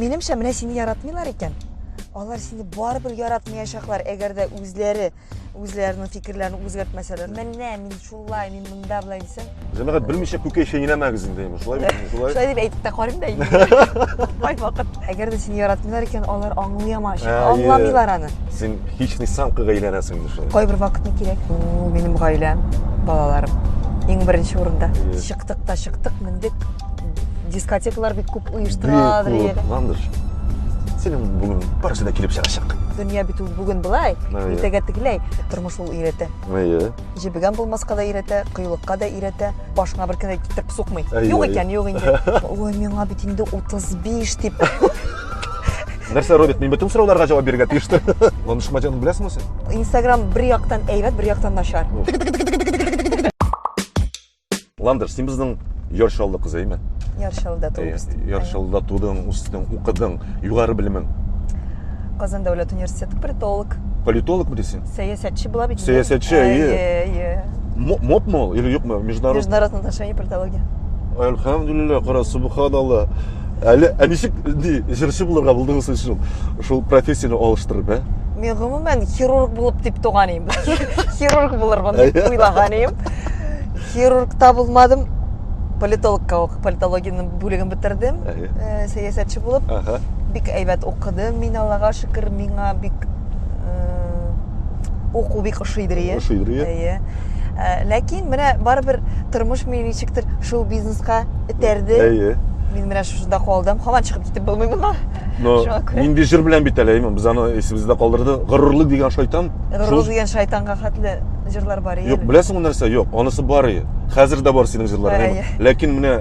Минемчә, менә сине яратмыйлар икән. Алар сине барыбер яратмаячаклар, әгәр дә үзләре үзләренең фикерләрен үзгәртмәсәләр. Менә мин шулай, мин монда болай дисәң. Җәмәгать белмичә күкәй чәйнәмәгез инде, шулай бит, шулай. Шулай дип әйтеп тә карыйм да инде. Кайвакыт. Әгәр дә сине яратмыйлар икән, алар аңлый ама, аңламыйлар аны. Син хищный самкага әйләнәсең инде шулай. Кайбер вакытны кирәк. Минем гаиләм, балаларым иң беренче урында. Чыктык та чыктык, мендек. Дискотекалар бик күп оештыра. Бик күп. Ландыш, синең бүген барысы да килеп чыгачак. Дөнья бит ул бүген болай, иртәгә тегеләй. Тормыш ул өйрәтә. Әйе. Җебегән булмаска да өйрәтә, кыюлыкка да өйрәтә. Башыңа бер кенә китереп сукмый. Юк икән, юк инде. Ой, миңа бит инде 35 дип. Нәрсә, Роберт, мин бөтен сорауларга җавап бирергә тиеште. Ландыш Мадяновны беләсеңме син? Инстаграм бер яктан әйбәт, бер яктан начар. Ландыш, син безнең Яр Чаллы кызы, әйме? Яр Чаллыда туып үстем. Яр Чаллыда тудың, үстең, укыдың. Югары белемең? Казан дәүләт университеты политолог. Политологмы дисең? Сәясәтче була бит. Сәясәтче, әйе. Әйе. МОПмы ул или юкмы? Международный. Международные отношения, политология. Әлхәмдүлилләһ, кара, субханалла. Әле, ә ничек ни, җырчы булырга булдыгыз сез шул, шул профессияне алыштырып, ә? Мин гомумән хирург булып дип туган идем. Хирург булырмын дип уйлаган идем. Хирург та булмадым. Политологка ук, политологиянең бүлеген бетердем. Э, сәясәтче булып. Ага. Бик әйбәт укыдым. Мин Аллага шөкер, миңа бик э, уку бик ошыйдыр ие. Ошыйдыр ие. Әйе. Э, ләкин менә барыбер тормыш мине ничектер шоу-бизнеска этәрде. Әйе. Мин менә шушында калдым. Һаман чыгып китеп булмый моннан. Но Шуңа күрә. нинди җыр белән бит әле, әйме, без аны исебездә калдырды. Горурлык дигән шайтан. Горурлык дигән шайтанга хәтле җырлар бар Юк, беләсеңме нәрсә? Юк, анысы бар и. Хәзер дә бар синең җырларың. Әйе. Ләкин менә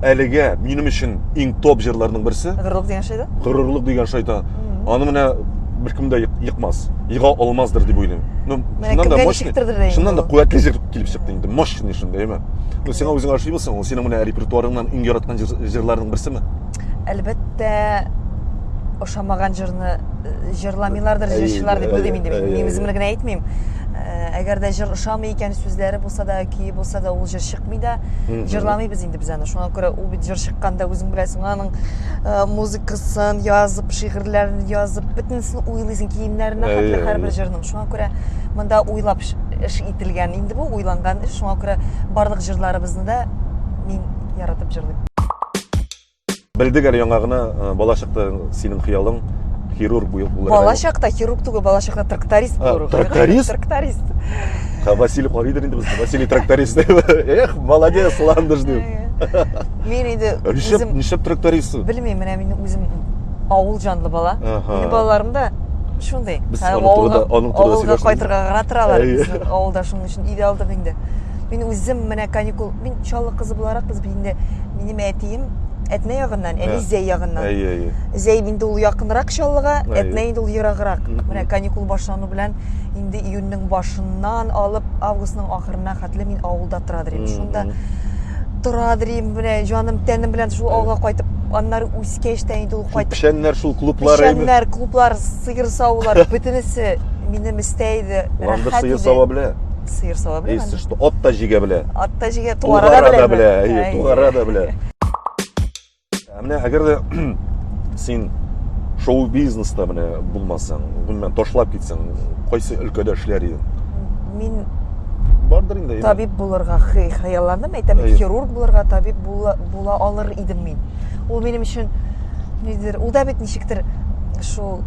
әлегә минем өчен иң топ җырларның берсе. Горурлык дигән шайтан? Горурлык дигән шайтан. Аны менә беркем дә екмас, ега алмаздыр дип уйлыйм. Ну, чыннан да мощный. Чыннан да куәтле җыр килеп чыкты инде. Мощный шунда, әйме? Ну, сиңа үзеңә ошыймы соң? Ул синең менә репертуарыңнан иң яраткан җырларның берсеме? Әлбәттә, ошамаган җырны э, җырламыйлардыр җырчылар дип уйлыйм инде мин. Мин үземне генә әйтмим. Э, әгәр дә җыр ошамый икән, сүзләре булса да, көе булса да, ул җыр чыкмый да. Җырламыйбыз инде без аны. Шуңа күрә ул бит җыр чыкканда үзең беләсең, аның э, музыкасын язып, шигырьләрен язып, бөтенесен уйлыйсың, киемнәренә хәтле һәрбер җырның. Шуңа күрә монда уйлап эш ителгән инде бу, уйланган эш. Шуңа күрә барлык җырларыбызны да мин яратып җырлыйм. Белдек әле яңа гына, э, бала чакта синең хыялың хирург булырга. Бала чакта хирург түгел, бала чакта тракторист булыр. Тракторист? Тракторист. Ха, Василий карыйдыр инде безне. Василий тракторист. Эх, молодец, Ландыш дип. Мин инде үзем нишләп тракторист? Белмим, менә мин үзем авыл җанлы бала. Минем балаларым да шундый. Без аның турында, аның турында авылга кайтырга гына торалар. Безнең авылда шуның өчен өйдә алдык инде. Мин үзем менә каникул, мин Чаллы кызы буларак без бит инде минем әтием Әтнә ягыннан, әни Зәй ягыннан. Әйе, әйе. Зәй инде ул якынрак Чаллыга, Әтнә инде ул ераграк. Менә каникул башлану белән инде июньнең башыннан алып августның ахырына хәтле мин авылда торадыр идем. Шунда торадыр идем, менә җаным тәнем белән шул авылга кайтып, аннары үскәч тә инде ул кайтып. Печәннәр, шул клублар. Печәннәр, клублар, сыер савулар, бөтенесе минем өстә иде. Ландыш сыер сава белә. Сыер сава белә. Если что, ат та җигә белә. Ат та җигә, тугара да белә. Әйе, тугара да белә. Ә менә әгәр дә син шоу-бизнеста менә булмасаң, гомумән ташлап китсәң, кайсы өлкәдә эшләр идең? Мин бардыр инде. Табиб булырга хыялландым, әйтәм, хирург булырга, табиб була, була алыр идем мин. Ул минем өчен нидер, ул да бит ничектер шул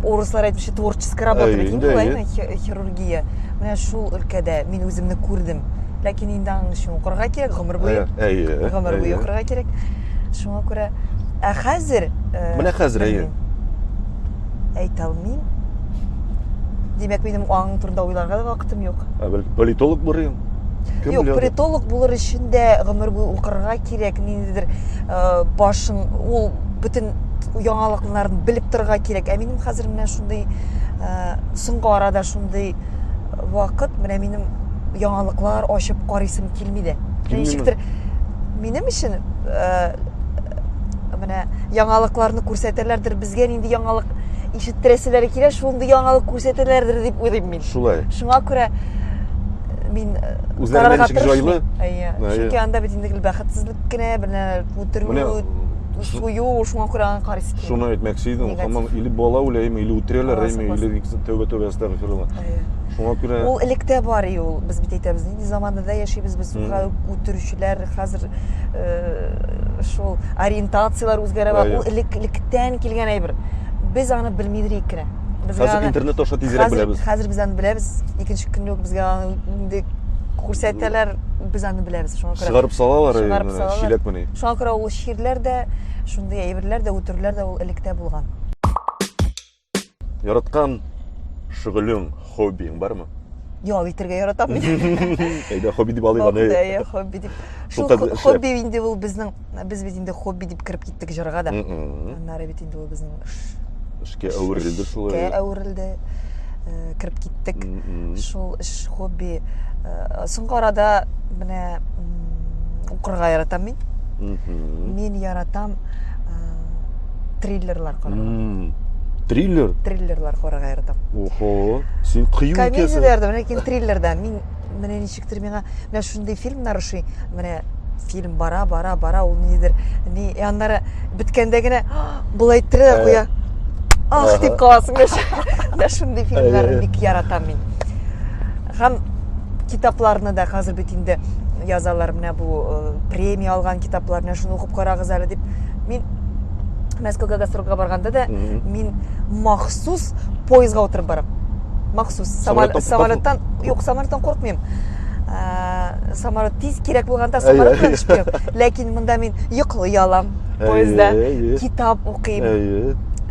урыслар әйтмешли творческая работа бит инде ул, хирургия. Менә шул өлкәдә мин үземне күрдем. Ләкин инде аның өчен укырга кирәк, гомер буе. Әйе. Гомер буе укырга кирәк. Шуңа күрә ә хәзер э, Менә хәзер әйе. Әйтә алмыйм. Димәк, минем аның турында уйларга да вакытым юк. Ә бәлки политолог булыр идең? Кем Юк, политолог булыр өчен дә гомер буе укырга кирәк, ниндидер э, башың ул бөтен яңалыкларны белеп торырга кирәк. Ә минем хәзер менә шундый э, соңгы арада шундый вакыт, менә минем яңалыклар ачып карыйсым килми дә. Ничектер минем өчен э, менә яңалыкларны күрсәтәләрдер, безгә нинди яңалык ишеттерәселәре килә, шундый яңалык күрсәтәләрдер дип уйлыйм мин. Шулай. Шуңа күрә э, мин э, үзләренә ничек җайлы? Әйе. Чөнки анда бит инде гел бәхетсезлек кенә, менә үтерү. Сую, шуңа күрә аны карыйсы килми. Шуны әйтмәкче идем, һаман или бала үләме, или үтерәләр, әйме, или тәүбә тәүбә әстәгъфирулла. Шуңа күрә Ул электә бар и ул. Без бит әйтәбез, нинди заманда яшибез без, үтерүчеләр хәзер э, шул ориентацияләр үзгәрә бара. Ул элек электән килгән әйбер. Без аны белмидер идек кенә. Хәзер интернет аша тизрәк беләбез. Хәзер без аны беләбез. Икенче көнне үк безгә аны инде күрсәтәләр, без аны беләбез. Шуңа күрә чыгарып салалар, чыгарып салалар. Чиләк Шуңа күрә ул чирләр дә, шундый әйберләр дә, үтерүләр дә ул электә булган. Яраткан шөгылең, хоббиң бармы? Ял итәргә яратам мин. Әйдә, хобби дип алыйк аны. Әйе, хобби дип. Шул хобби инде ул безнең, без бит инде хобби дип кереп киттек җырга да. Аннары бит инде ул безнең эшкә әверелде шулай. Эшкә әверелде. Э, кереп киттек. Шул эш хобби. Э, соңгы арада менә укырга яратам мин. Мин яратам э, триллерлар карарга. Триллер? Триллерлар карарга яратам. Охо, син кыю икәнсең. Комедия дә яратам, ләкин триллерда мин менә ничектер миңа менә шундый фильмнар ошый. Менә фильм бара, бара, бара, ул нидер, ни, и аннары беткәндә генә болай иттерә дә куя. Ах дип каласың. Менә шундый фильмнарны бик яратам мин. Һәм китапларны да хәзер бит инде язалар, менә бу э, премия алган китаплар, менә шуны укып карагыз әле дип. Мин Мәскәүгә гастрольгә барганда да мин махсус поездга утырып барам. Махсус. Самолеттан, юк, самолеттан куркмыйм. Ә, самолет тиз кирәк булганда самолет белән төшеп Ләкин монда мин йоклый алам поездда, китап укыйм.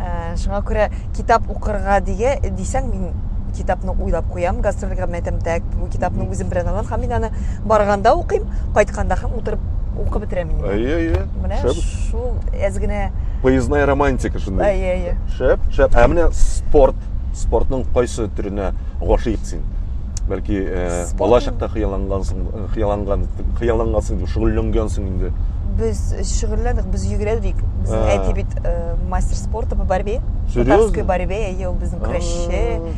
Ә, шуңа күрә китап укырга дигә дисәң, мин китапны уйлап куям, гастрольгә мәйтәм, так, бу китапны үзем белән алам һәм мин аны барганда укыйм, кайтканда һәм утырып укып бетерәм инде. Әйе, әйе. Менә шул әз генә поездная романтика шундый. Әйе, әйе. Шәп, шәп. Ә менә спорт, спортның кайсы төренә гашыйк син? Бәлки э, бала чакта хыяллангансың, э, хыялланган, хыяллангансың дип шөгыльләнгәнсең инде. Без шөгыльләндек, без йөгерәдек. Безнең әти бит э, мастер спорта по борьбе. Татарской борьбе, әйе, ул безнең көрәшче.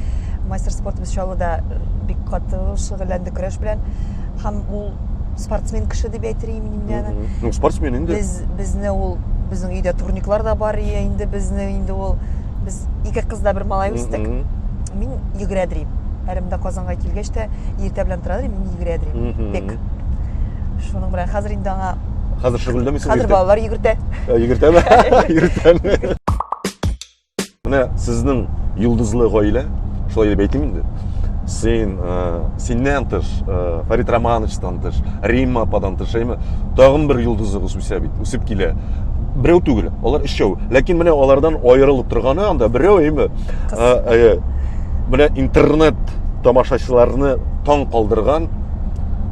Мастер спорта без Чаллыда бик каты шөгыльләндек көрәш белән. Һәм ул спортсмен кеше дип әйтер идем инде аны. Ну, спортсмен инде. Без безне ул безнең өйдә турниклар да бар инде безне инде ул без ике кыз да бер малай үстек. Мин йөгерәдер идем. Әле монда Казанга килгәч тә иртә белән торадыр идем, мин йөгерәдер идем. Бик. Шуның белән хәзер инде аңа Хәзер шөгыльләнмисең. Хәзер балалар йөгертә. Йөгертәме? Йөгертәме? Менә сезнең йолдызлы гаилә, шулай дип әйтим инде. Син, э, синнән тыш, э, Фәрит Романовичтан тыш, Римма ападан тыш, әйме, тагын бер йолдызыгыз үсә бит, үсеп килә. Берәү түгел, алар өчәү. Ләкин менә алардан аерылып торганы анда берәү, әйме. Э, менә интернет тамашачыларны таң калдырган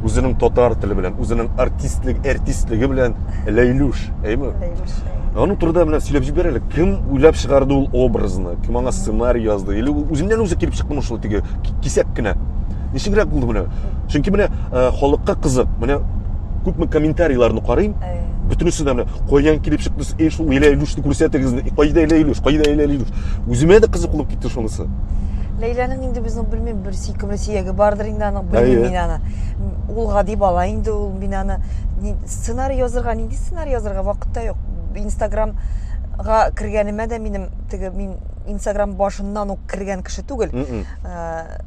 үзенең татар теле белән, үзенең артистлек, артистлеге белән Ләйлүш, әйме? Ләйлүш. Аның турында менә сөйләп җибәр әле. Кем уйлап чыгарды ул образны? Кем аңа сценарий язды? Или ул үзеннән үзе килеп чыктымы шул теге кисәк кенә? Ничегрәк булды менә? Чөнки менә э, халыкка кызык. Менә күпме комментарийларны карыйм. Бөтенесе дә менә каян килеп чыкты? Эй, шул Ләйлүшне күрсәтегез. Кайда Ләйлүш? Кайда Ләйлүш? Үземә дә кызык булып китте шунысы. Ләйләнең инде безнең белмим бер сөйкемле сөяге бардыр инде аның, белмим мин аны. Ул гади бала инде ул, мин аны сценарий язырга, нинди сценарий язырга вакыт та юк. Инстаграмга кергәнемә дә минем теге мин Инстаграм башыннан ук кергән кеше түгел. Э,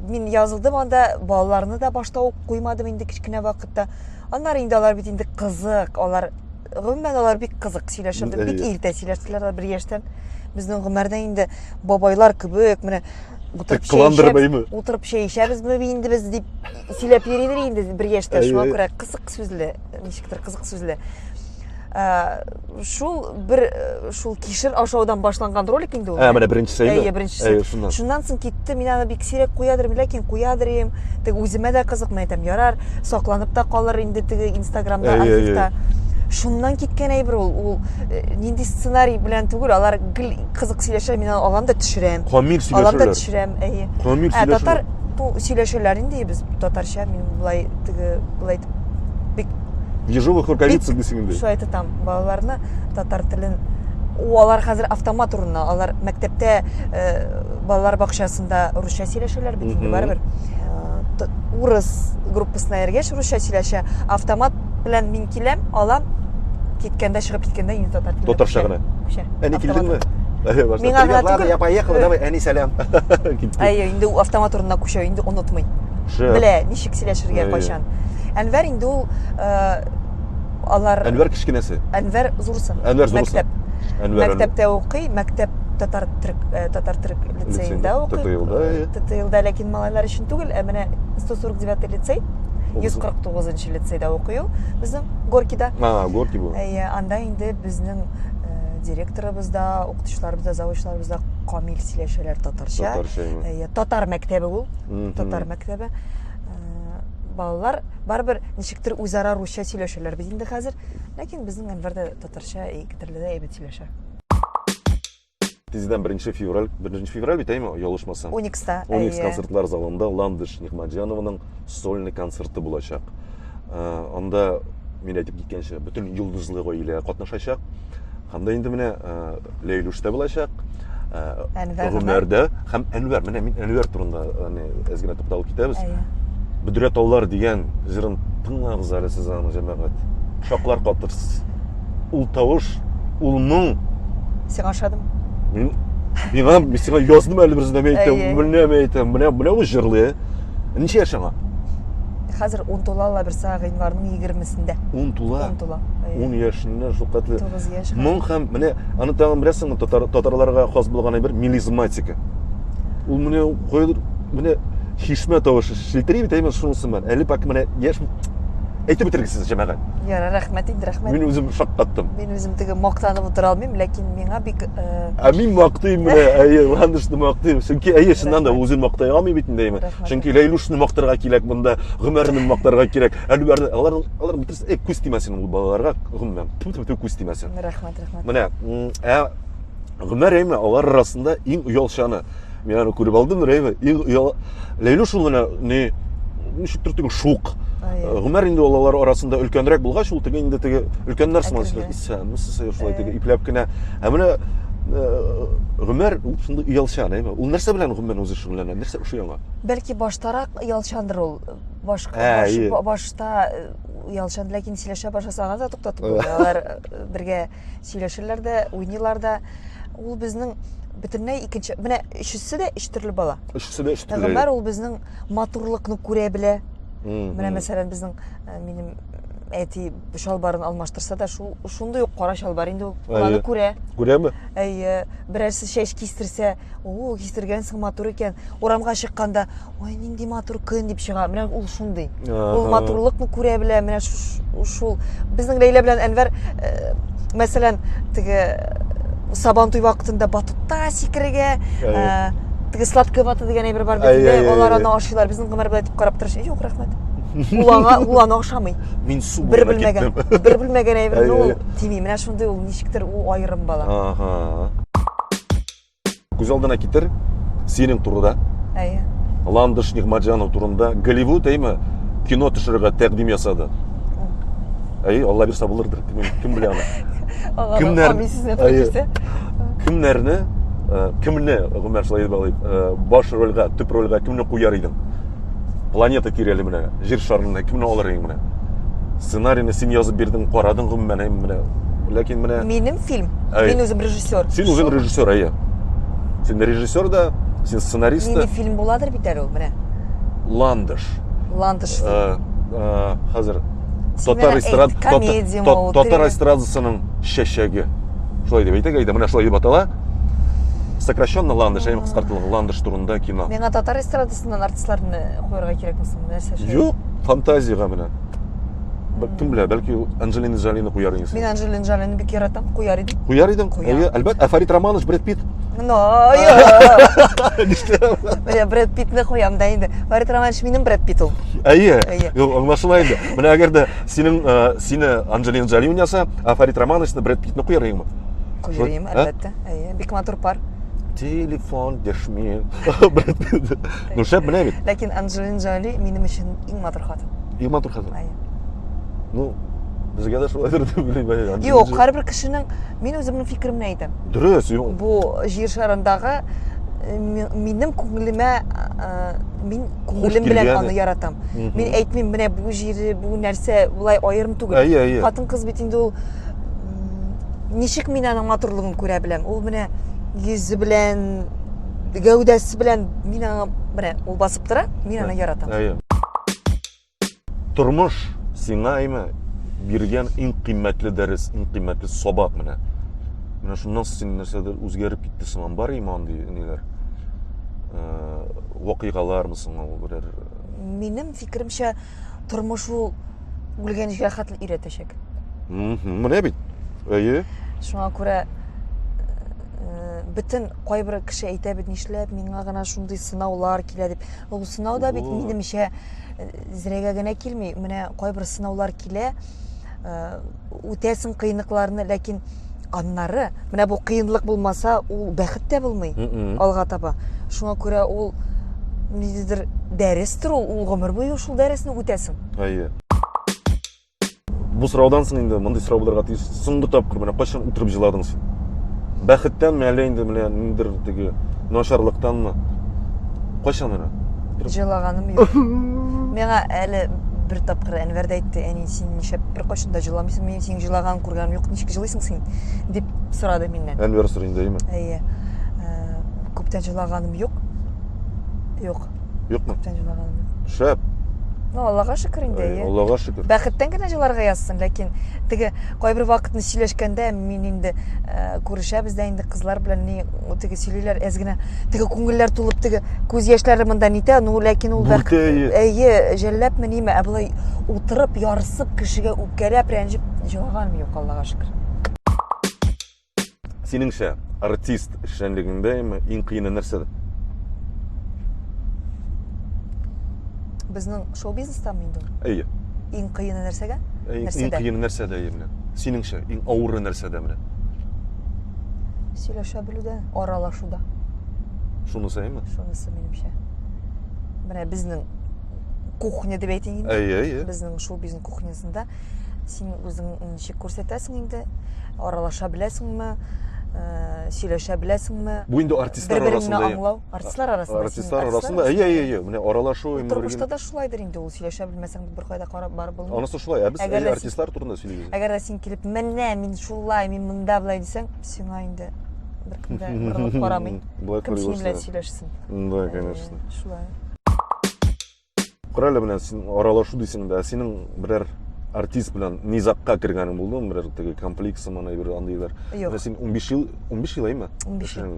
мин язылдым анда, балаларны да башта ук куймадым инде кечкенә вакытта. Аннары инде алар бит инде кызык, алар гомумән алар бик кызык сөйләшерде, бик иртә сөйләштеләр алар бер яшьтән. Безнең гомердә инде бабайлар кебек менә утырып чәй эчәбез, утырып чәй эчәбезме инде без дип сөйләп йөридер инде бер яшьтә. Шуңа күрә кызык сүзле, ничектер кызык сүзле. Ә, шул бер э, шул кишер ашаудан башланган ролик инде ул. Ә, менә беренчесе инде. Әйе, беренчесе. Әйе, шуннан. Шуннан соң китте, мин аны бик сирәк куядыр, ләкин куядыр идем. Теге үземә дә кызык, мин әйтәм, ярар, сакланып та калыр инде теге Инстаграмда, архивта. Шуннан киткән әйбер ул. Ул э, нинди сценарий белән түгел, алар гел кызык сөйләшә, мин аны алам да төшерәм. Камил сөйләшәләр. Алам да төшерәм, әйе. Камил сөйләшәләр. Ә татар ну, сөйләшәләр инде без татарча, мин болай теге болай итеп бик В ежовых рукавицах дисең инде. Шулай тотам балаларны татар телен. Алар хәзер автомат урынына, алар мәктәптә э, балалар бакчасында русча сөйләшәләр бит инде барыбер. Э, урыс группасына йөргәч русча сөйләшә. Автомат белән мин киләм, алам. Киткәндә, чыгып киткәндә инде татар теленә. Татарча гына. Күчә. Әни килдеңме? Миңа гына түгел. Я поехала, давай, әни сәлам. Әйе, инде ул автомат урынына күчә, инде онытмый. Белә, ничек сөйләшергә, кайчан. Әнвәр инде ул э, алар Әнвәр кечкенәсе. Әнвәр зурсы. Әнвәр зурсы. Мәктәп. Әнвәр. Мәктәптә укый, мәктәп татар төрек э, татар төрек лицеенда укый. ТТЛда. ТТЛда, ләкин малайлар өчен түгел, ә менә 149 лицей. 149 лицейда укый ул безнең Горкида. А, Горки бу. Әйе, анда инде безнең э, директорыбыз да, укытучыларыбыз да, завучларыбыз да камил сөйләшәләр татарча. Татарча. Әйе, татар мәктәбе ул. Татар мәктәбе. Э, балалар барыбер ничектер үзара русча сөйләшәләр бит инде хәзер. Ләкин безнең Әнвәр дә татарча ике төрле дә әйбәт сөйләшә. Тиздән 1 февраль, 1 февраль бит, әйме, ялгышмасам. Уникста. Уникс концертлар залында Ландыш Нигъмәтҗанованың сольный концерты булачак. Э, анда мин әйтеп киткәнчә, бөтен йолдызлы гаилә катнашачак. Һәм дә инде менә э, Ләйлүш тә булачак. Э, Әнвәр Гомәр дә һәм Әнвәр. Менә мин Әнвәр турында әз генә тукталып китәбез. Бөдрә таулар дигән җырын тыңлагыз әле сез аны, җәмәгать. Шаклар катырсыз. Ул тавыш, ул моң. Сиңа ошадымы? Мин миңа мин сиңа яздым әле берсендә мин әйтәм, менә мин әйтәм, менә менә ул җырлый. Ничә яшь аңа? Хәзер 10 тула ла берсе гыйнварның 20-сендә. 10 тула. 10 тула. 10 яшеннән шул катлы. 9 яшь. Моң һәм менә аны тагын беләсеңме, татар татарларга хас булган бер мелизматика. Ул менә кайдыр менә чишмә тавышы шилтери бит, әйме шунысы бар. Әле пак менә яшь әйтеп бетергесез җәмәгать. Ярар, рәхмәт инде, рәхмәт. Мин үзем шаккаттым. Мин үзем теге мактанып утыра алмыйм, ләкин миңа бик э, Ә мин мактыйм менә, әйе, Ландышны мактыйм. Чөнки әйе, чыннан да үзен мактай алмый бит инде, әйме. Чөнки Ләйлүшне мактарга кирәк монда, Гомәрне мактарга кирәк. Әлбәрне алар алар бөтенесе э, күз тимәсен ул балаларга, гомумән. Тү-тү күз тимәсен. Рәхмәт, рәхмәт. Менә, ә Гомәр әйме алар арасында иң оялчаны. Мин аны күреп алдым, Рәйме, иң оял Ләйлүш ул менә ни ничектер теге шук. Гомәр инде ул алар арасында өлкәнрәк булгач, ул теге инде теге өлкәннәр сыман сөйләшә. Исәнмесез, шулай теге ипләп кенә. Ә менә Гомәр ул шундый оялчан, әйме? Ул нәрсә белән гомумән үзе шөгыльләнә? Нәрсә ошый аңа? Бәлки баштарак оялчандыр ул. Башка башта оялчан, ләкин сөйләшә башласа аны да туктатып булмый. Алар бергә сөйләшәләр дә, уйныйлар да. Ул безнең бөтенләй икенче, менә өчесе дә өч төрле бала. Өчесе дә өч төрле. Гомәр ул безнең матурлыкны күрә белә. Менә мәсәлән, безнең э, минем әти чалбарын алмаштырса да, шул шундый ук кара чалбар инде ул. Ул аны күрә. Күрәме? Әйе, берәрсе чәч кистерсә, о, кистергәнсең, матур икән. Урамга чыкканда, ой, нинди матур көн дип чыга. Менә ул шундый. Ул матурлыкны күрә белә, менә шул. Безнең Ләйлә белән Әнвәр, э, мәсәлән, теге э, Сабан туй вакытында батутта сикерергә, э, теге сладкая вата дигән әйбер бар бит инде, алар аны ашыйлар. Безнең Гомәр белән әйтеп карап торыш, юк, рәхмәт. Ул аңа, ул аны ашамый. Мин су бер белмәгән, бер белмәгән әйберне ул тими. Менә шундый ул ничектер ул аерым бала. Ага. Күз алдына китер, синең турыда. Әйе. Ландыш Нигматҗанов турында Голливуд, әйме, кино төшерергә тәкъдим ясады. Әйе, Алла бирсә булырдыр, кем, кем белә аны. Кемнәр? Кемнәрне, э, кемне, гомумән шулай дип алыйк, э, баш рольгә, төп рольгә кемне куяр идең? Планета тирәли менә, җир шарында кемне алыр идең менә? Сценарийны син язып бирдең, карадың гомумән, әйме менә. Ләкин менә Минем фильм. Әй. Мин үзем режиссер. Син үзең режиссер, әйе. Син режиссер да, син сценарист та. Нинди фильм буладыр бит әле ул, менә. Ландыш. Ландыш. Э, э, хәзер татар эстрад татар эстрадасының чәчәге. Шулай дип әйтик, әйдә, менә шулай дип атала. Сокращенно Ландыш, әйме кыскартылган Ландыш турында кино. Миңа татар эстрадасыннан артистларны куярга кирәкме соң? Нәрсә шулай? Юк, фантазиягә менә. Кем белә, бәлки Анджелина Джолины куяр идең. Мин Анджелина Джолины бик яратам, куяр идем. Куяр идең? Әйе, әлбәттә. Ә Фарид Романович, Брэд Питт? Ну, Менә Брэд Питтны куям да инде. Фарид Романович минем Брэд Питт ул. Әйе. Юк, аңлашыла инде. Менә әгәр дә синең э, сине Анджелина Джоли уйнаса, ә Фарид Романовичны Брэд Питтны куяр идеңме? Куяр идем, әлбәттә. Әйе, бик матур пар. Телефон дәшми. Брэд Питт. Ну, шәп менә бит. Ләкин Анджелина Джоли минем өчен иң матур хатын. Иң матур хатын. Әйе. Ну, безгә дә шулайдыр дип уйлыйм. Юк, һәрбер кешенең мин үземнең фикеремне әйтәм. Дөрес, юк. Бу җир шарындагы э, минем күңелемә э, мин күңелем белән аны яратам. Мин әйтмим, менә бу җире, бу нәрсә болай аерым түгел. Әйе, әйе. Хатын-кыз бит инде ул Ничек мин аның матурлыгын күрә беләм? Ул менә йөзе белән, гәүдәсе белән мин аңа менә ул басып тора, мин аны яратам. Әйе. Тормыш сиңа әйме биргән иң кыйммәтле дәрес, иң кыйммәтле сабак менә. Менә шуннан соң син нәрсәдер үзгәреп китте сыман. Бар име андый ниләр? Э, вакыйгалармы соң ул берәр? Минем фикеремчә, тормыш ул үлгәнчегә хәтле өйрәтәчәк. Менә бит. Әйе. Шуңа күрә э, бөтен кайбер кеше әйтә бит, нишләп миңа гына шундый сынаулар килә дип. Ул сынау да бит минемчә э, зрәгә генә килми. Менә кайбер сынаулар килә, э, үтәсең кыенлыкларны, ләкин аннары менә бу кыенлык булмаса, ул бәхет тә булмый алга таба. Шуңа күрә ул ниндидер дәрестер ул, ул гомер буе шул дәресне үтәсең. Әйе. Бу сораудан соң инде мондый сорау булырга тиеш. Соңгы тапкыр менә кайчан утырып җыладың син? Бәхеттәнме әллә инде менә ниндидер теге начарлыктанмы? Кайчан менә? Җылаганым юк. Миңа әле бер тапкыр Әнвәр дә әйтте, әни, син нишләп беркайчан да җыламыйсың, мин синең җылаганын күргәнем юк, ничек җылыйсың син? дип сорады миннән. Әнвәр сорый инде, әйеме? Әйе. Э, күптән җылаганым юк. Юк. Юкмы? Күптән җылаганым юк. Шәп. Ну, Аллага шөкер инде, әйе. Аллага шөкер. Бәхеттән генә җыларга язсын, ләкин теге кайбер вакытны сөйләшкәндә мин инде э, күрешәбез дә инде кызлар белән ни теге сөйлиләр әз генә теге күңелләр тулып теге күз яшьләре монда нитә, ну ләкин ул бәхет әйе, жәлләпме ниме, ә болай утырып ярсып кешегә үпкәләп рәнҗеп җылаганым юк, Аллага шөкер. Синеңчә, артист эшчәнлегеңдә иң кыены нәрсәдә? Безнең шоу-бизнестамы инде ул? Әйе. Иң кыены нәрсәгә? Иң кыены нәрсәдә, әйе менә. Синеңчә, иң авыры нәрсәдә менә? Сөйләшә белүдә, аралашуда. Шунысы әйеме? Шунысы минемчә. Менә безнең кухня дип әйтик инде. Әйе, әйе. Безнең шоу-бизнес кухнясында син үзең ничек күрсәтәсең инде аралаша беләсеңме э, сөйләшә беләсеңме бу инде артистлар арасында аңлау артистлар арасында артистлар арасында әйе әйе әйе менә аралашу тормышта да шулайдыр инде ул сөйләшә белмәсәң беркайда карап барып булмый анысы шулай ә без әйе артистлар турында сөйлибез әгәр дә син килеп менә мин шулай мин монда болай дисәң сиңа инде беркем дә борылып карамый кем синең белән сөйләшсен да конечно шулай Кара әле менә син аралашу дисең дә, синең берәр артист белән низагка кергәнең булдымы, берәр теге конфликт сыман әйбер андыйлар? Юк. Менә син 15 ел, 15 ел әйме? 15 ел.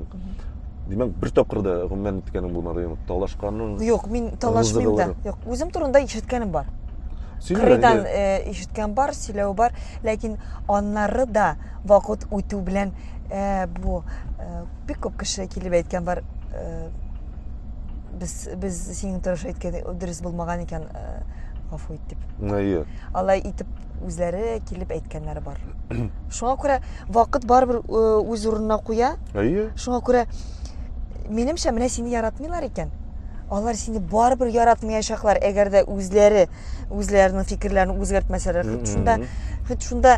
Димәк, бер тапкыр да гомумән иткәнең булмады, яме талашканың. Юк, мин талашмыйм да. Юк, үзем турында ишеткәнем бар. Кырыйдан э, ишеткән бар, сөйләү бар, ләкин аннары да вакыт үтү белән э, бу э, бик күп кеше килеп әйткән бар, без без синең тырыш әйткән дөрес булмаган икән э, гафу ит дип әйе алай итеп үзләре килеп әйткәннәре бар шуңа күрә вакыт барыбер э, үз урынына куя әйе шуңа күрә минемчә менә сине яратмыйлар икән алар сине барыбер яратмаячаклар әгәр дә үзләре үзләренең фикерләрен үзгәртмәсәләр хоть шунда хоть шунда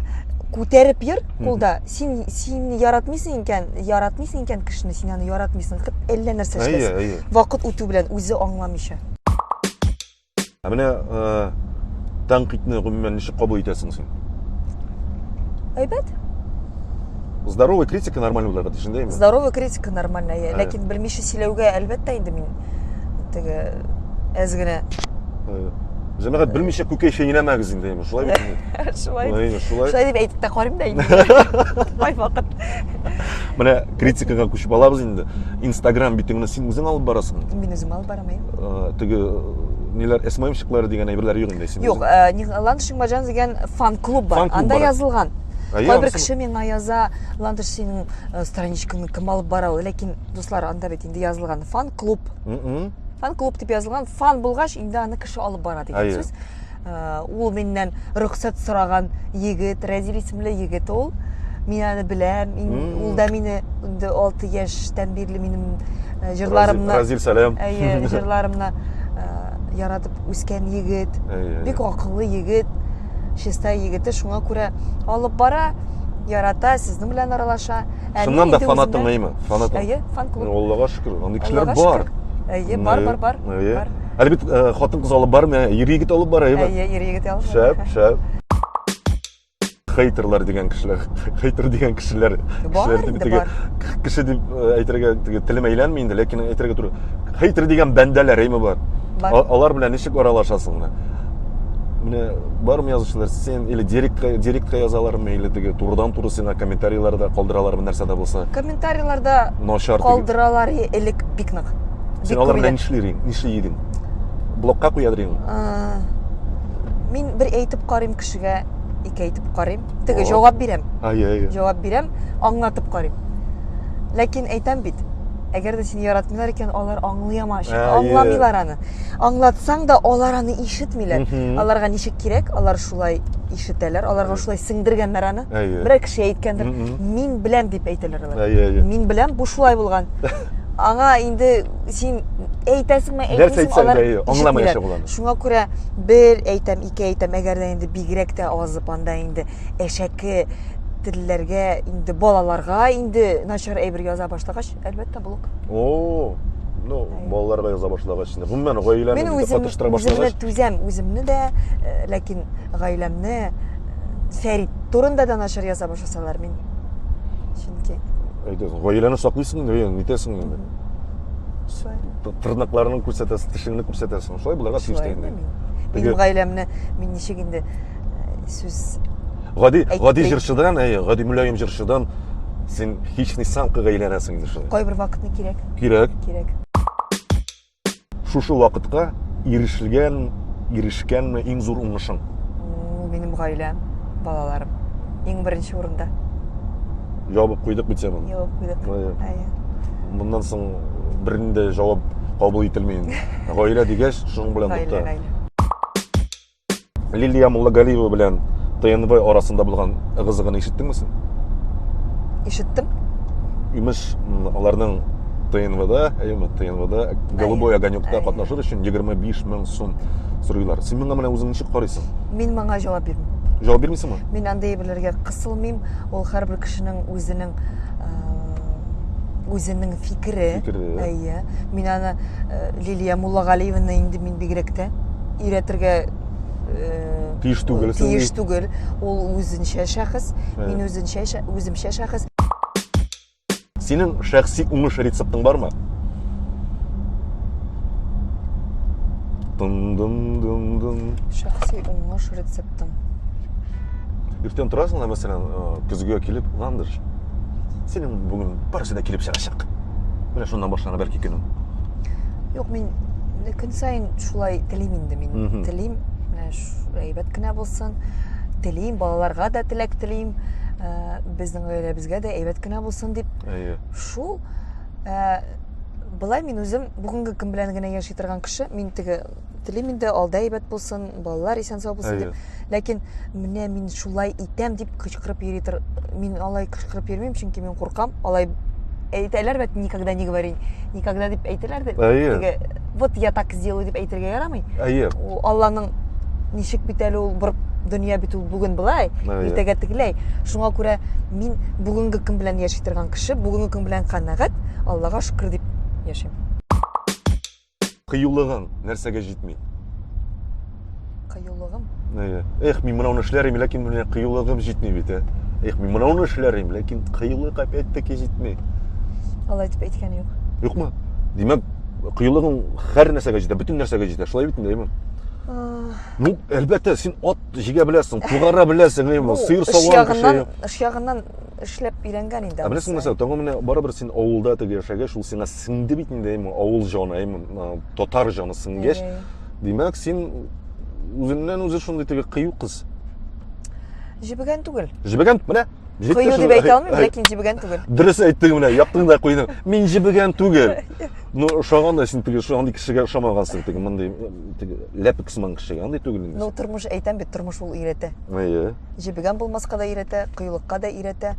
күтәреп йөр кулда син син яратмыйсың икән яратмыйсың икән кешене син аны яратмыйсың хоть әллә нәрсә эшләсен вакыт үтү белән үзе аңламыйча ә менә э, тәнкыйтьне гомумән ничек кабул итәсең син әйбәт здоровая критика нормально булырга тиеш инде здоровая критика нормально ләкин белмичә сөйләүгә әлбәттә инде мин теге әз генә җәмәгать белмичә күкәй чәйнәмәгез инде шулай бит инде шулай шулай шулай дип әйтеп тә карыйм да инде кайвакыт менә критикага күчеп алабыз инде инстаграм битеңне син үзең алып барасыңмы мин үзем алып барам әйе теге ниләр сммщиклар дигән әйберләр юк инде син юк ландыш нигъмәтҗан дигән фан клуб бар анда язылган кайбер кеше миңа яза ландыш синең страничкаңны кем алып бара ул ләкин дуслар анда бит инде язылган фан клуб фан клуб дип язылган фан булгач инде аны кеше алып бара дигән сүз ул миннән рөхсәт сораган егет рәзил исемле егет ул мин аны беләм ул да мине инде 6 яшьтән бирле минем җырларымны Разил сәлам әйе җырларымны яратып үскән егет бик акыллы егет чиста егете шуңа күрә алып бара ярата сезнең белән аралаша Ә Чыннан да фанатың әйме? Фанатың. Әйе, фан клуб. Аллага шөкер, андый кешеләр бар. Әйе, бар, бар, бар. Әйе. Әле бит э, хатын-кыз алып бармы, ир егет алып бара, әйеме? Әйе, ир егет алып бара. Шәп, шәп. Хейтерлар дигән кешеләр, хейтер дигән кешеләр, Бар кешеләр инде, теге бар. кеше дип э, әйтергә теге телем әйләнми инде, ләкин әйтергә туры. Хейтер дигән бәндәләр әйме бар. Бар. Алар белән ничек аралашасың менә? Менә бармы язучылар син или директка директка язалармы, или теге турыдан-туры сиңа комментарийларда калдыралармы нәрсә дә булса? Комментарийларда Начар теге. калдыралар элек бик нык. Син Бик алар күп белән иде. нишлир идең? Нишли идең? Блокка куядыр идең. А, Мин бер әйтеп карыйм кешегә, ике әйтеп карыйм. Теге О. җавап бирәм. Ай, ай. Җавап бирәм, аңлатып карыйм. Ләкин әйтәм бит, әгәр дә сине яратмыйлар икән, алар аңлый аңламыйлар аны. Аңлатсаң да, алар аны ишетмиләр. Аларга ничек кирәк, алар шулай ишетәләр, аларга шулай сеңдергәннәр аны. Берәр кеше әйткәндер, мин беләм дип әйтәләр алар. Мин беләм, бу шулай булган. Аңа инде син әйтәсеңме, әйтмисеңме, алар аңламаячак ул аны. Шуңа күрә бер әйтәм, ике әйтәм, әгәр дә инде бигрәк тә азып анда инде әшәке телләргә, инде балаларга инде начар әйбер яза башлагач, әлбәттә, блок. О, ну, балаларга яза башлагач, инде гомумән гаиләне Мин үзем, катыштыра үземне башлагач. түзәм, үземне дә, э, ләкин гаиләмне э, Фәрит турында да начар яза башласалар, мин чөнки Әйтәсең, гаиләне саклыйсың инде, нитәсең инде. Шулай. Тырнакларыңны күрсәтәсең, тешеңне күрсәтәсең. Шулай булырга тиеш тә инде. Минем гаиләмне мин ничек инде э, сүз Гади, гади җырчыдан, әйе, гади мөлаем җырчыдан син хищный самкага әйләнәсең инде шулай. Кайбер вакытны кирәк. Кирәк. Кирәк. Шушы вакытка ирешелгән, ирешкәнме иң зур уңышың? Ул минем гаиләм, балаларым. Иң беренче урында. Ябып куйдык бит теманы. Ябып куйдык. Әйе. Моннан соң бернинди җавап кабул ителми инде. Гаилә дигәч, шуның белән тукта. Гаилә, гаилә. Лилия Муллагалиева белән ТНВ арасында булган ыгы-зыгыны ишеттеңме син? Ишеттем. Имеш, аларның ТНВда, әйеме, ТНВда Голубой огонекта катнашыр өчен 25 мең сум сорыйлар. Син моңа менә үзең ничек карыйсың? Мин моңа җавап бирмим. Җавап бирмисеңме? Мин андый әйберләргә кысылмыйм. Ул һәрбер кешенең үзенең үзенең фикере. Фикере. Әйе. Мин аны Лилия Муллагалиеваны инде мин бигрәк тә өйрәтергә э, тиеш түгел. Тиеш түгел. Ул үзенчә шәхес, мин үзенчә үземчә шәхес. Синең шәхси уңыш рецептың бармы? Дын дын дын дын. Шәхси уңыш рецептым. Иртән торасың да, мәсәлән, э, көзгегә килеп, Ландыш, синең бүген барысы да килеп чыгачак. Менә шуннан башлана бәлки көнең. Юк, мин көн саен шулай телим инде мин. Телим, менә әйбәт кенә булсын. Телим, балаларга да теләк телим. Э, безнең гаиләбезгә дә әйбәт кенә булсын дип. Әйе. Шул э, былай мин үзем бүгенге көн белән генә яши торган кеше. Мин теге телим инде алда әйбәт булсын, балалар исән сау булсын дип. Ләкин менә мин шулай итәм дип кычкырып йөри тор. Мин алай кычкырып йөрмим, чөнки мин куркам. Алай әйтәләр бит, никогда не говори, никогда дип әйтәләр дә. Әйе. Вот я так сделаю дип әйтергә ярамый. Әйе. Ул Алланың ничек бит әле ул бер дөнья бит ул бүген болай, иртәгә тегеләй. Шуңа күрә мин бүгенге көн белән яши торган кеше, бүгенге көн белән канәгать, Аллага шөкер дип яшим. Кыюлыгың нәрсәгә җитми? Кыюлыгым? Әйе. Эх, мин моны эшләр идем, ләкин менә кыюлыгым җитми бит, ә. Эх, мин моны эшләр идем, ләкин кыюлык опять-таки җитми. Алай дип әйткән юк. Юкмы? Димәк, кыюлыгың һәр нәрсәгә җитә, бөтен нәрсәгә җитә. Шулай бит инде, әйеме? Ну, әлбәттә, син ат җигә беләсең, тугара беләсең, әйеме? Сыер сауган кеше. Эш ягыннан эшләп өйрәнгән инде. Ә беләсеңме, нәрсә, тагын менә барыбер син авылда теге яшәгәч, ул сиңа сеңде бит инде, әйме, авыл җаны, әйме, татар җаны сеңгәч, димәк, син үзеннән үзе шундый теге кыю кыз. Җебегән түгел. Җебегән, менә. Кыю дип әйтә алмыйм, ләкин җебегән түгел. Дөрес әйттең менә, яктың да куйдың. Мин җебегән түгел. Ну, ошаган да син теге шундый кешегә ошамагансың, теге мондый теге ләпек сыман кешегә, андый түгел инде. Ну, тормыш әйтәм бит, тормыш ул өйрәтә. Әйе. Җебегән булмаска да өйрәтә, кыюлыкка да өйрәтә.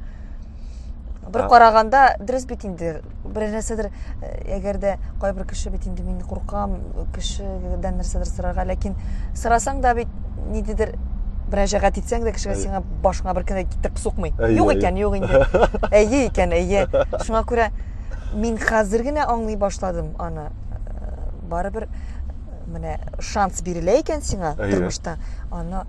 Бер караганда дөрес бит инде. Бер нәрсәдер, э, әгәр дә кайбер кеше бит инде мин куркам кешедән нәрсәдер сорарга, ләкин сорасаң да бит ниндидер мөрәҗәгать итсәң дә кешегә сиңа башыңа бер кенә китереп сукмый. Юк икән, юк инде. Әйе икән, әйе. Шуңа күрә мин хәзер генә аңлый башладым аны. Э, барыбер э, менә шанс бирелә икән сиңа тормышта, аны.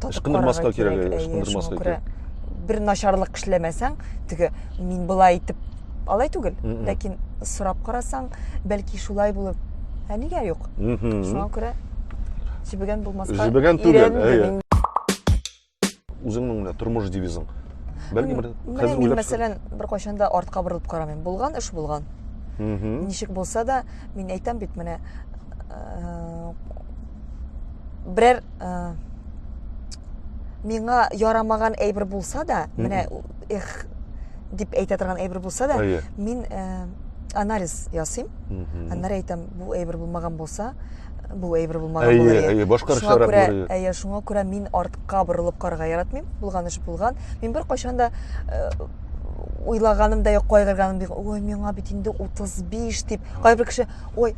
Татып Ычкындырмаска карарга кирәк, кирәк. әйе, Әйе, шуңа ычкындырмаска күрә кирәк. бер начарлык эшләмәсәң, теге мин болай итеп алай түгел, Мгм. ләкин сорап карасаң, бәлки шулай булып, ә нигә юк? Мгм. Шуңа күрә җебегән булмаска Җебегән түгел, өйрәндем әйе. инде. Үзеңнең менә тормыш девизың. Бәлки бер Менә хәзер мин, уйлап мәсәлән, беркайчан да артка борылып карамыйм. Булган эш булган. Мгм. Ничек булса да, мин әйтәм бит, менә э, берәр э, миңа ярамаган әйбер булса да, менә эх дип әйтә торган әйбер булса да, Әйе. мин э, анализ ясыйм. Мгм. Аннары әйтәм, бу әйбер булмаган булса, бу әйбер булмаган Әйе, булыр иде. әйе, башка Шуңа рәвешләрәк күрә, булыр иде. әйе, шуңа күрә мин артка борылып карарга яратмыйм. Булган эш булган. Мин беркайчан да э, уйлаганым да юк, кайгырганым да юк. Ой, миңа бит инде 35 дип. Кайбер кеше, ой,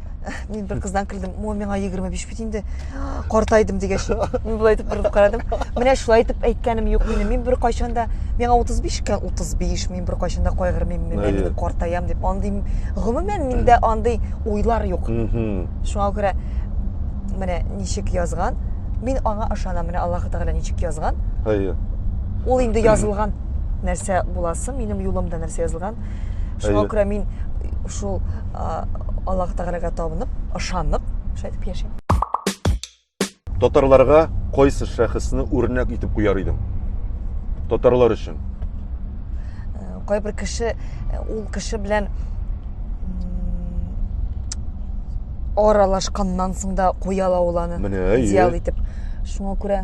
мин бер кыздан көлдем. Ой, миңа 25 бит инде. Картайдым дигәч. Мин болай итеп борылып карадым. Менә шулай итеп әйткәнем юк минем. Мин беркайчан да миңа 35 икән, 35, мин беркайчан да кайгырмыйм, мин Әйе. инде картаям дип. Андый гомумән миндә андый уйлар юк. Мгм. Шуңа күрә менә ничек язган, мин аңа ышанам. Менә Аллаһ Тәгалә ничек язган, Әйе. ул инде язылган нәрсә буласы, минем юлымда нәрсә язылган. Шуңа Әйе. күрә мин шул Аллаһ Тәгаләгә табынып, ышанып, шулай итеп яшим. Татарларга кайсы шәхесне үрнәк итеп куяр идең? Татарлар өчен. Э, кайбер кеше э, ул кеше белән аралашканнан соң да куя ала ул аны. Менә, әйе. Идеал итеп. Шуңа күрә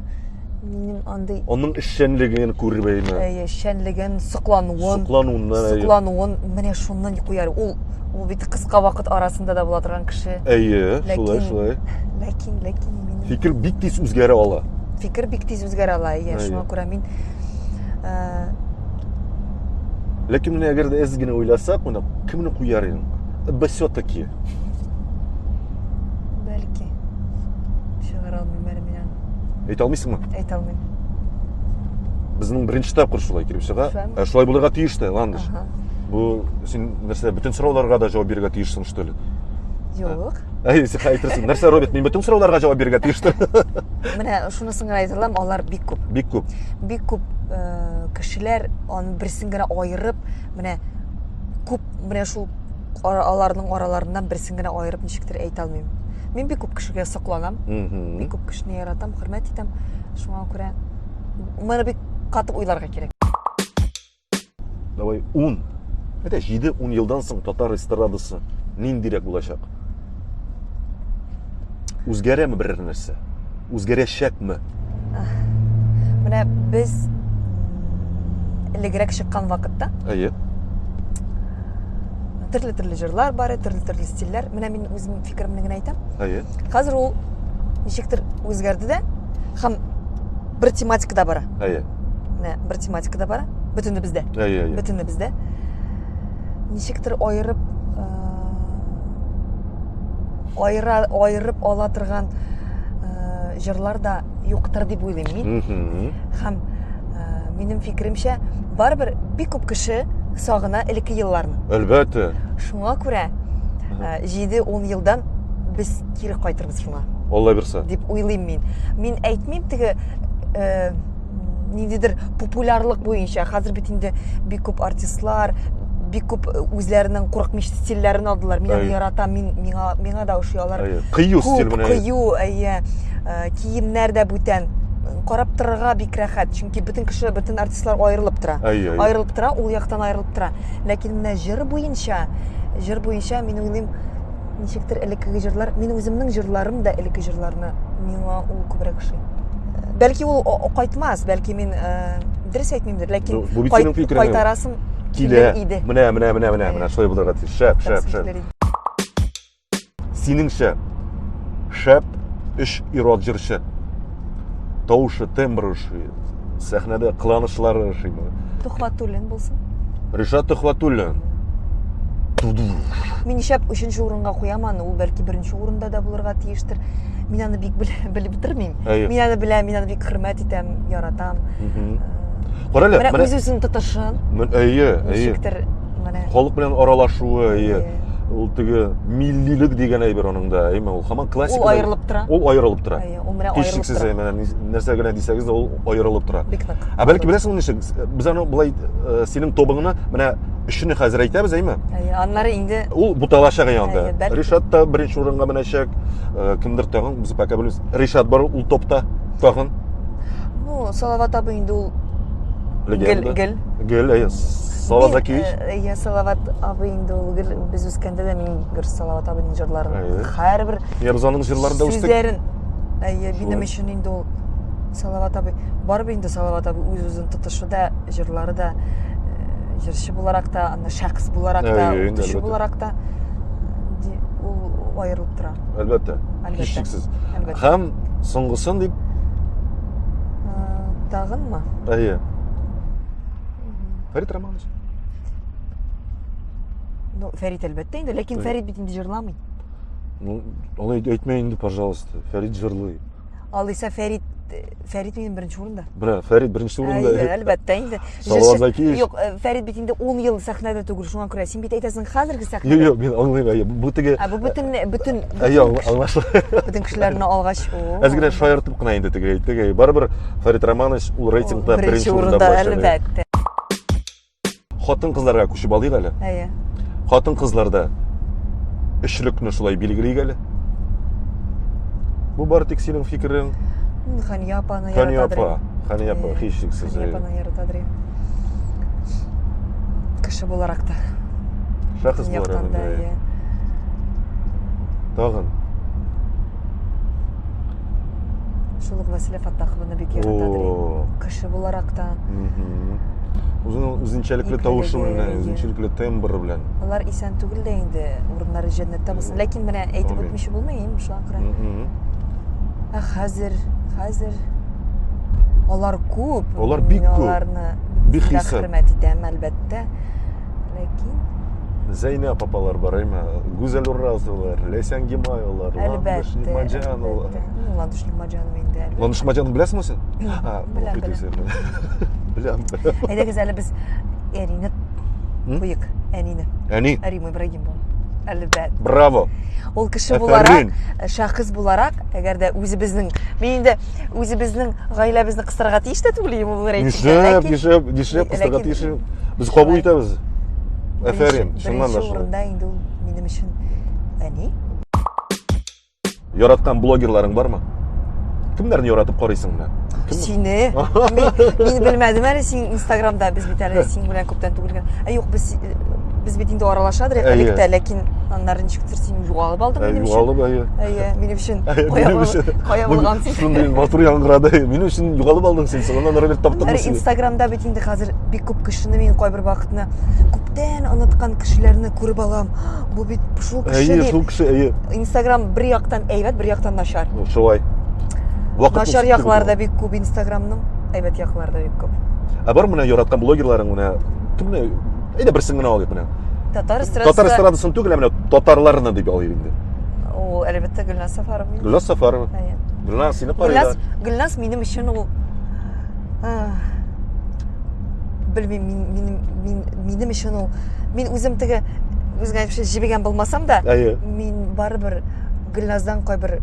минем андый Аның эшчәнлеген күреп әйме. Әйе, эшчәнлеген, соклануын. Соклануыннан, әйе. Соклануын, менә шуннан куяр. Ул ул бит кыска вакыт арасында да була торган кеше. Әйе, шулай, шулай. Ләкин, ләкин минем Фикер бик тиз үзгәрә ала. Фикер бик тиз үзгәрә ала, әйе. Шуңа күрә мин э, Ләкин менә әгәр дә әз генә уйласак, менә кемне куяр идең? Все-таки. Бәлки. Чыгара алмыйм әле мин аны. Әйтә алмыйсыңмы? Әйтә алмыйм. Безнең беренче тапкыр шулай килеп чыга. Шулаймы? Ә шулай булырга тиеш тә, Ландыш. Ага. Бу син нәрсә, бөтен сорауларга да җавап бирергә тиешсең, что ли? Юк. Әй, син әйтерсең, нәрсә, Роберт, мин бөтен сорауларга җавап бирергә тиештер. Менә шунысын гына әйтә алам, алар бик күп. Бик күп. Бик күп э, кешеләр аны берсен генә аерып, менә күп менә шул аларның араларыннан берсен генә аерып ничектер әйтә алмыйм. Мин бик күп кешегә сокланам. Бик күп кешене яратам, хөрмәт итәм. Шуңа күрә моны бик каты уйларга кирәк. Давай 10, әйдә 7-10 елдан соң татар эстрадасы ниндирәк булачак? Үзгәрәме берәр нәрсә? Үзгәрәчәкме? Менә без элегрәк чыккан вакытта Әйе. Төрле-төрле җырлар бар, төрле-төрле стильләр. Менә мин үзем фикеремне генә әйтәм. Әйе. Хәзер ул ничектер үзгәрде дә һәм бер тематикада бара. Әйе. Менә бер тематикада бара. Бөтенебездә. Әйе, әйе. Бөтенебездә. Ничектер аерып аера аерып ала торган җырлар да юктыр дип уйлыйм мин. Һәм минем фикеремчә, барыбер бик күп кеше сагына элекке елларны. Әлбәттә. Шуңа күрә 7-10 елдан без кире кайтырбыз шуңа. Алла бирсә. Дип уйлыйм мин. Мин әйтмим теге ниндидер популярлык буенча. Хәзер бит инде бик күп артистлар, бик күп үзләренең курыкмыч стильләрен алдылар. Мин аны яратам, мин миңа миңа да ошый алар. Кыю стиль менә. Кыю, әйе. Киемнәр дә бүтән. Карап торырга бик рәхәт, чөнки бөтен кеше, бөтен артистлар аерылып тора. Аерылып тора, ул яктан аерылып тора. Ләкин менә җыр буенча, җыр буенча мин уйлыйм, ничектер элеккеге җырлар, мин үземнең җырларым да элекке җырларны миңа ул күбрәк ошый. Бәлки ул кайтмас, бәлки мин э, дөрес әйтмимдер, ләкин Бу бит синең фикерең. Кайтарасым килә иде. Менә, менә, менә, менә, менә шулай булырга тиеш. Шәп, шәп, шәп. Синеңчә, шәп өч ир-ат җырчы. Тавышы, тембры ошый, сәхнәдә кыланышлары ошыймы? Тухватуллин булсын. Ришат Тухватуллин. Мин нишләп өченче урынга куям аны, ул бәлки беренче урында да булырга тиештер. Мин аны бик белеп бетермим. Мин аны беләм, мин аны бик хөрмәт итәм, яратам. Кара әле, менә үз-үзен тотышын. Әйе, әйе. Ничектер менә. Халык белән аралашуы, әйе. Ул теге миллилек дигән әйбер аның да, әйме, ул һаман классика. Ул аерылып тора. Ул аерылып тора. Әйе, ул менә аерылып Һичшиксез, тора. әйме, нәрсә генә дисәгез дә, ул аерылып тора. Бик нык. Ә бәлки беләсеңме ничек? Без аны болай э, синең тобыңны менә өчене хәзер әйтәбез, әйме? Әйе, аннары инде Ул буталачак янда. Әйе, бәлки. Ришат та беренче урынга менәчәк. Э, кемдер тагын, без пока белмибез. Ришат бар ул топта тагын. Ну, Салават абый инде ул Легенда. Гел, гел. Гел, әйе. Салават Закиевич. Э, әйе, Салават абый инде ул гел без үскәндә дә мин гел Салават абыйның җырларын Әйе. һәрбер Я без аның җырларында үстек. Сүзләрен. Әйе, минем Шулай. өчен инде ул Салават абый. Барыбер инде Салават абый үз-үзен тотышы да, җырлары да, э, җырчы буларак та, аны шәхес буларак та, Әйе, инде, укытучы әлбәттә. буларак та ул аерылып тора. Әлбәттә. Әлбәттә. Һичшиксез. Әлбәттә. Һәм соңгысын дип Тагынмы? Әйе. Фәрит Романович. Ну, Фәрит әлбәттә инде, ләкин Фәрит бит инде җырламый. Ну, алай әйтмә инде, пожалуйста. Фәрит җырлый. Алайса Фәрит Фәрит минем беренче урында. Бра, Фәрит беренче урында. Әйе, әлбәттә инде. Салават Закиевич. Юк, э, Фәрит бит инде 10 ел сәхнәдә түгел, шуңа күрә син бит әйтәсең хәзерге сәхнәдә. Юк, юк, мин аңлыйм, әйе. Бу теге Ә бу бөтен бөтен Әйе, аңлашыла. Бөтен кешеләрне алгач, о. Әз генә шаяртып кына инде теге әйттек. Барыбер Фәрит Романович ул рейтингта беренче урында, әлбәттә. Хатын-кызларга күчеп алыйк әле. Әйе. Хатын-кызларда өчлекне шулай билгелик әле. Бу бары тик синең фикерең. Хания апаны Хания апа, Хания апа, һичшиксез. Хания апаны яратадыр. Кеше буларак та. Шәхес буларак та, әйе. Тагын. Шул ук Вәсилә Фаттахованы бик яратадыр. Кеше буларак та. Үзенең үзенчәлекле тавышы белән, үзенчәлекле тембры белән. Алар исән түгел дә инде, урыннары җәннәттә булсын. Ләкин менә әйтеп үтмичә булмый, шуңа күрә. Ә хәзер, хәзер алар күп. Алар бик күп. Аларны бик хисап. Хөрмәт итәм, әлбәттә. Ләкин Зәйнәп апалар бар, әйме? Гүзәл Уразовалар, Ләйсән Гимаевалар, Ландыш Нигмаҗанова. Ну, Ландыш Нигмаҗанова инде. Әлбәттә. Ландыш Нигмаҗанова беләсеңме син? Беләм, беләм. Беләм. Әйдәгез әле без әнине куйык, әнине. Әни? Рима Ибрагимова. Әлбәттә. Браво. Ул кеше буларак, шәхес буларак, әгәр дә үзебезнең, мин инде үзебезнең гаиләбезне кыстырырга тиеш тә түгел идем ул рейтингта. Нишләп, нишләп, нишләп кыстырырга тиеш? Без кабул итәбез. Әфәрин, чыннан да шулай. Урында инде ул минем өчен әни. Яраткан блогерларың бармы? Кемнәрне яратып карыйсың менә? Сине. Мин, мин белмәдем әле син Инстаграмда без бит әле синең белән күптән түгел генә. Ә юк, без без бит инде аралашадыр элек тә, ләкин аннары ничектер син югалып алдың минем өчен. Югалып, әйе. Әйе, минем өчен. Кая булган син? Шундый матур яңгырады. Минем өчен югалып алдың син, соңыннан ары бер таптың син. Инстаграмда бит инде хәзер бик күп кешене мин кайбер вакытны күптән оныткан кешеләрне күреп алам. Бу бит шул кеше Әйе, шул кеше, әйе. Инстаграм бер яктан әйбәт, бер яктан начар. Шулай. Вакыт начар яклары да бик күп Инстаграмның, әйбәт яклары да бик күп. Ә бар менә яраткан блогерларың менә кемне? Әйдә берсен генә алыйк менә. Татар эстрадасы. Татар эстрадасын түгел, ә менә татарларны дип алыйк инде. Ул әлбәттә Гөлназ Сафарова. Гөлназ Сафарова. Әйе. Гөлназ сине карыйлар. Гөлназ, Гөлназ минем өчен ул белмим, мин, мин, мин, минем өчен ул мин үзем теге үзеңә әйтмешли җебегән булмасам да, Әйе. мин барыбер Гөлназдан кайбер э,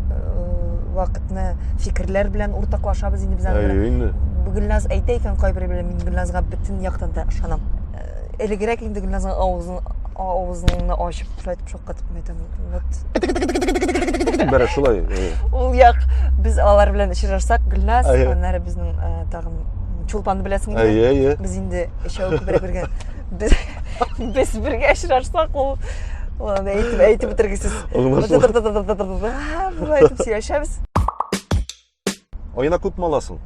вакытны фикерләр белән уртаклашабыз инде без аның Әйе инде. Гөлназ әйтә икән кайбер белән мин Гөлназга бөтен яктан да ышанам. Э, элегрәк инде Гөлназның авызын авызыңны ачып шулай итеп шаккатып мин әйтәм, вот. Бәрә шулай. Ул як без алар белән очрашсак, Гөлназ, аннары безнең э, тагын Чулпанны беләсең инде. Әйе, әйе. Без инде өчәү күбрәк бергә. Без без бергә очрашсак, ул аны әйтеп әйтеп бетергесез. Болай итеп сөйләшәбез. Аена күпме аласың?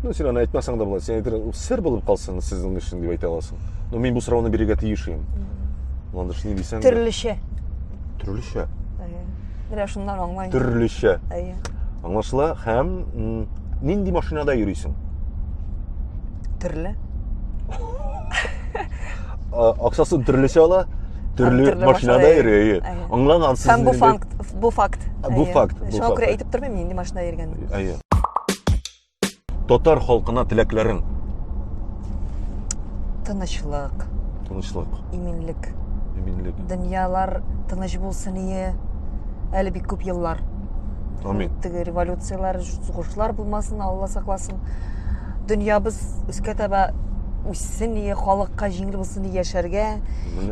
Ну, син аны әйтмәсәң дә була. Син әйтер, сер булып калсын сезнең өчен дип әйтә аласың. Но мин бу сорауны бирергә тиеш идем. Ландыш ни дисәң дә. Төрлечә. Төрлечә. Әйе. Менә шуннан аңлайм. Төрлечә. Әйе. Аңлашыла һәм нинди машинада йөрисең? Төрле. Акчасын төрлечә ала, төрле машинада йөри. Әйе. Аңлагансыз. Һәм бу факт, бу факт. Бу факт. Шуңа күрә әйтеп тормыйм нинди машинада йөргәнне. Әйе. Татар халкына теләкләрең? Тынычлык. Тынычлык. Иминлек. Иминлек. Дөньялар тыныч булсын ие. Әле бик күп еллар. Амин. Теге революцияләр, сугышлар булмасын, Алла сакласын. Дөньябыз өскә таба үссен ие, халыкка җиңел булсын ие яшәргә.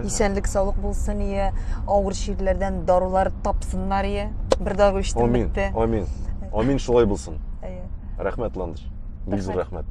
Исәнлек, саулык булсын ие, авыр чирләрдән дарулар тапсыннар ие. Бер дару эчтем Амин. бетте. Амин. Амин шулай булсын. Әйе. Рәхмәт, Ландыш. Бик зур рәхмәт.